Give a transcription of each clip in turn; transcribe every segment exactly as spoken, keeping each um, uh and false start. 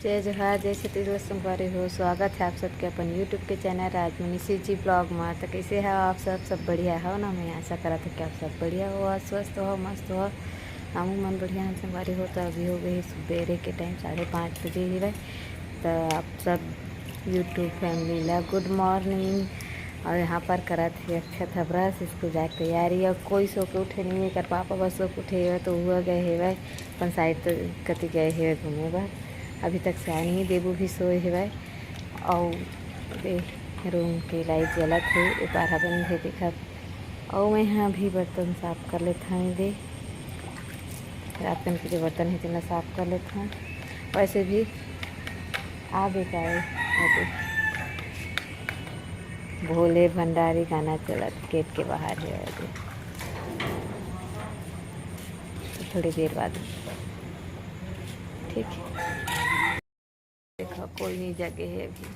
जय जोहार, जय छत्तीसगढ़ संगवारी हो। स्वागत है आप सबके अपन YouTube के चैनल राजमनीषी जी ब्लॉग में। तो कैसे हो आप सब? सब बढ़िया हो ना? मैं आशा करत हूँ कि आप सब बढ़िया हो, स्वस्थ हो, मस्त हो। हमू मन बढ़िया हम संगवारी हो। तो अभी हो गए सुबेरे के टाइम साढ़े पाँच बजे ही रहे। तो आप सब YouTube फैमिली ला गुड मॉर्निंग। और यहाँ पर करत है अक्षत ह ब्रश, स्कूल जाए के तैयारी। और कोई सो के उठे नहीं है, एकर पापा बस सो के उठे हुए तो हुआ गए हेवै अपन साइड तो कति गए हेवै घूमे बर। अभी तक से आए नहीं, देबू भी सोए हेवै। और दे रूम के लाइट जलत है, उतारा बंद है देखत। और मैं यहाँ अभी बर्तन साफ कर लेत हूँ, दे रात कन के जो बर्तन है तेला साफ कर लेत हूँ। वैसे भी आ बेकार है, भोले भंडारी गाना चलत गेट के बाहर है अभी। तो थोड़ी देर बाद, ठीक है, देखो कोई नहीं जगे है अभी।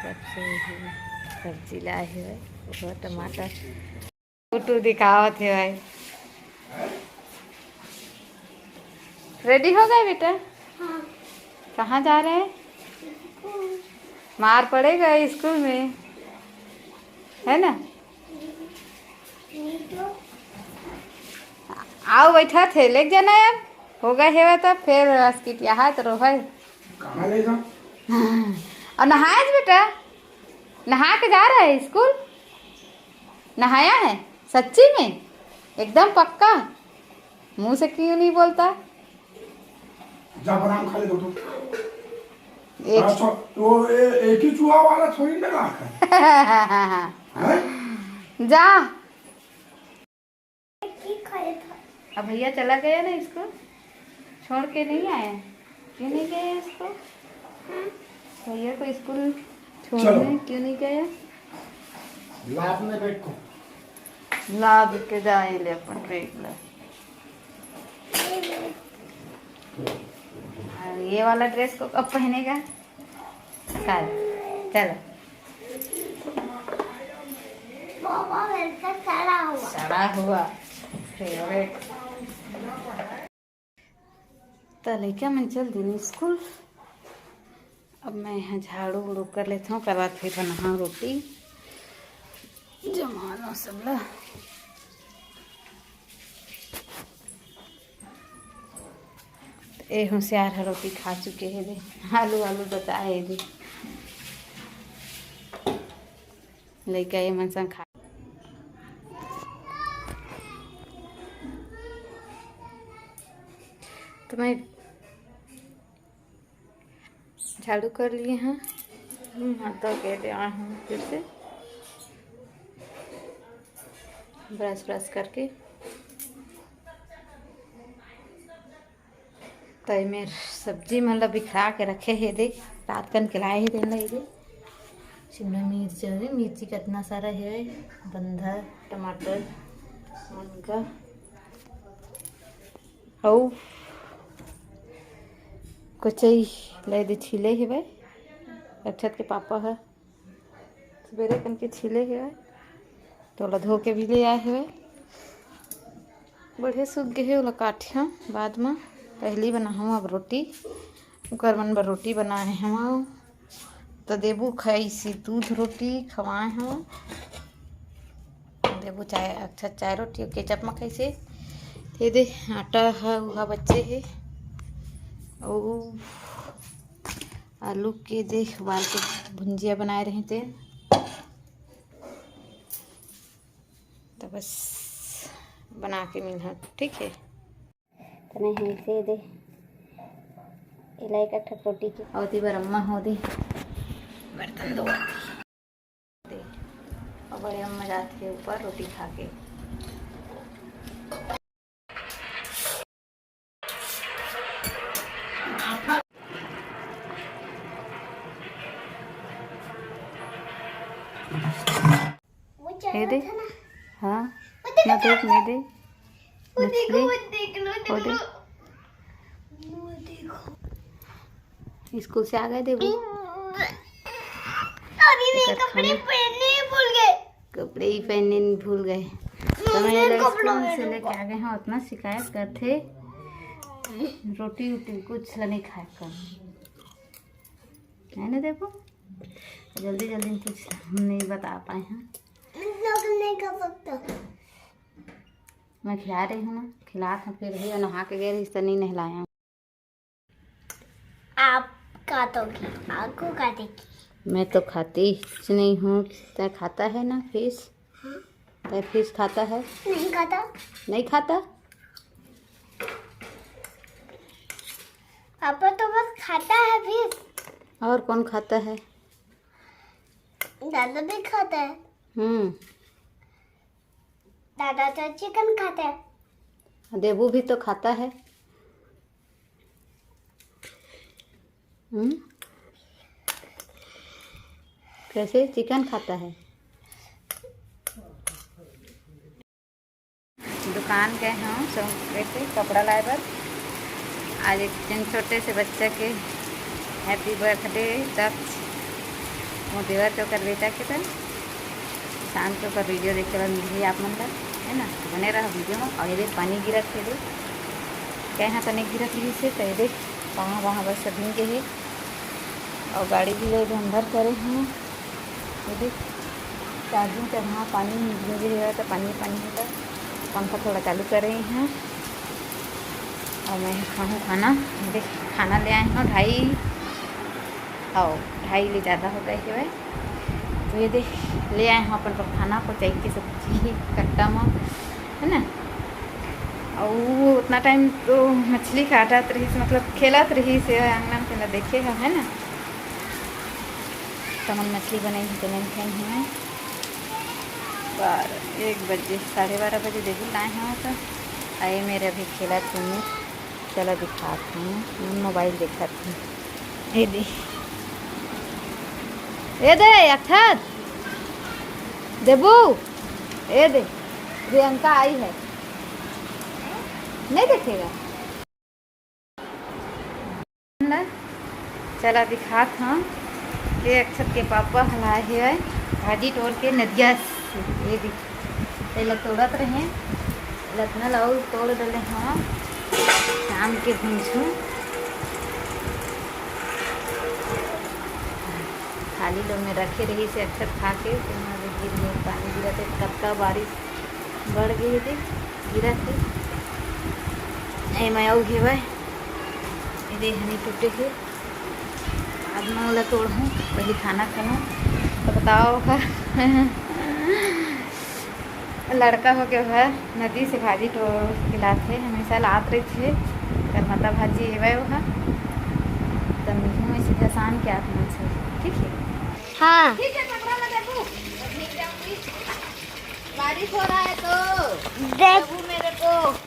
सबसे सब्जी लाए है वो टमाटर। फोटो दिखावत है भाई। रेडी हो गए बेटा? हाँ। कहाँ जा रहे हैं? मार पड़ेगा स्कूल में, है ना? आओ बैठा थे, लेके जाना है अब। हो गए हेवै तो फिर अस्किट यहाँ तो रोहे। कहाँ ले जाऊँ? और नहाए बेटा? नहा के जा रहा है स्कूल? नहाया है सच्ची में? एकदम पक्का? मुंह से क्यों नहीं बोलता? जा बदाम खा ले दो तो। एक अच्छा, तो ए-, एक ही चूहा वाला थोड़ी ना रहा है। हैं? जा। अब भैया चला गया ना स्कूल छोड़ के, नहीं आया। क्यों नहीं गया स्कूल? भैया को स्कूल छोड़ने चलो। क्यों नहीं गया? लाभ में बैठ को। लाभ के जाए ले अपन बैग ले। और ये वाला ड्रेस को कब पहनेगा? कल। चलो। पापा मेरे का सड़ा हुआ। सड़ा हुआ। फेवरेट। त लइका मन चल दिन स्कूल। अब मैं यहाँ झाड़ू उड़ू कर लेता हूँ, करवा फिर बनाऊँ रोटी, जमा लो सब ला। ए होशियार ह रोटी खा चुके हे दे, आलू आलू बचाए हे दे। लइका ये मन संग खा। तो मैं झाड़ू कर लिए हैं, हाथ धो के दे आए हैं फिर से ब्रश ब्रश करके। त एमेर सब्जी मन ला बिखरा के रखे हे दे, रात कन के लाए हे तेन ला। ये दे शिमला मिर्च, अरे मिर्ची कतना सारा हे, बंधा टमाटर मन का, अउ कोचई ला दे छीले हेवय अक्षत के पापा ह। सबेरे कन के छीले हेवय, तो ओला धो के भी ले आए हेवय। बढ़िया सूख गे हे, ओला काटहूँ बाद म। पहिली बनाहूँ अब रोटी, ओकर मन बर रोटी बनाए हवं। त देबू खाइसी दूध रोटी खवाए हवं। देबू चाय, अच्छा चाय रोटी अउ केचप म खाइसे। ये दे आटा ह, उहा बचे हे। अउ आलू के दे उबाल के भुंजिया बनाए रहे तेन। त बस बना के मिलहा, ठीक हे। त नहीं हे से दे, एला एक ठक रोटी के। अउ ती बर अम्मा हो दे, बर्तन धोवत हे। दे, अउ बड़े अम्मा जात हे ऊपर रोटी खा के। ये दे, हाँ, ना देख, मैं दे। वो देखो, मछली। वो देख लो, वो वो देख दे। लो। वो देखो। स्कूल से आ गए देबू? अभी मैं एकर कपड़े खाने। पहनने भूल गए। कपड़े ही पहनने भूल गए। तो मैं ये स्कूल से लेके आ गए हैं, उतना शिकायत करथे, रोटी उटी कुछ ला नहीं खाए कर, है ना? देखो, जल्दी जल्दी में कुछ नहीं बता पाए हैं। नहीं खा सकता। मैं खिला रही हूँ ना, खिलात हूँ, फिर भी नहा के गए रही, तो नहीं नहलाया। आप काटोगी, आपको काटेगी। मैं तो खाती कुछ नहीं हूँ। तय खाता है ना फिश? तय फिश खाता है? नहीं खाता। नहीं खाता? पापा तो बस खाता है फिश। और कौन खाता है? दादा भी खाता है। हम्म। दादा तो चिकन खाता है। देबू भी तो खाता है। हम्म। कैसे चिकन खाता है? दुकान गए हूँ सब, कैसे कपड़ा लाए बर। आज एक जन छोटे से बच्चा के हैप्पी बर्थडे तक वो देवर के, ओकर बेटा के, तो शाम के ओकर वीडियो देखे बर मिलही आप मन ला, है ना? तो बने रहो वीडियो में। और ये देख, पानी गिरत हे, देख, कहे तो नहीं गिरत रही से, तो ये देख, वहाँ वहाँ बस भींगे हे। और गाड़ी भी ले अंदर करे हैं। ये देख, चार्जिंग चढ़ा, पानी भींगे हुआ, तो पानी पानी होता। पंखा थोड़ा चालू कर रही हैं। और मैं खाऊँ खाना। ये देख, खाना ले आए हूँ ढाई, आओ, ढाई ले ज़्यादा हो गए हे भाई। तो ये देख, ले आए हूँ अपन पर खाना, कोचई के सब्जी, कट्टा में, है ना? और वो उतना टाइम तो मछली काटत रहिस, मतलब खेलत रहिस, ये अंगना में तेला देखे हो, है ना? तमन मछली बनाई ही, तेमन खाई ही। बारह, एक बजे, साढ़े बारह बजे देबू लाए हूँ तो। आए मेरे अभी खेलत हे। चला दिखात हूँ, मोबाइल देखत हूँ। ए दे, ए दे, अक्षत देबू, ए दे, प्रियंका आई है, नहीं देखेगा। चला दिखात हूँ, ये अक्षत के पापा हला हे भाजी टोर के नदिया से, ये देख, तेला तोड़त रहे, लतना ला अउ तोड़ डले हूँ, शाम के भूंजहूँ। थाली लो में रखे रहिस हे अक्षत खा के, तेमा भी गिर गए, पानी गिरत हे, कतका बारिश बढ़ गई हे, देख, गिरत हे। ए, मैं अउ घेवय, ये दे हनी टूटे हे, बाद में ओला तोड़हूँ, पहले खाना खाऊँ, तो बताओ का। लड़का हो गया है, नदी से भाजी टोर के लात हे, हमेशा लात रही थे, करमता भाजी एवं वो है, तो मिलूँ मैं सीधा शाम के आठ बजे, ठीक है? हाँ। ठीक है, कपड़ा लगा दूँ, भीग जाऊँगी, बारिश हो रहा है तो देख। मेरे को